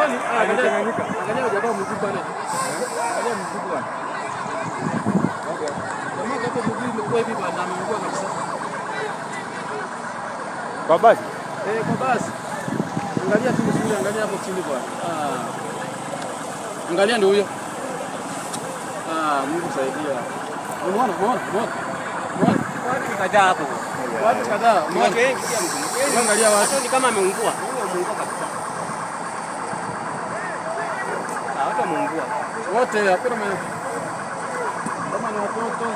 Sioni. Ah, angalia. Angalia jamaa mguu pale. Angalia mguu bwana. Jamaa hapo mguu imekuwa hivi bwana, ameungua kabisa. Kwa basi? Eh, kwa basi. Angalia tu vizuri, angalia hapo chini bwana. Ah. Angalia ndio huyo. Ah, Mungu saidia. Umeona, umeona, umeona. Umeona? Watu kadhaa hapo. Watu kadhaa. Watu wengi pia mtu. Angalia watu. Ni kama ameungua. Huyo ameungua kabisa. Ah, watu wameungua. Wote hakuna mwenye kama ni watoto.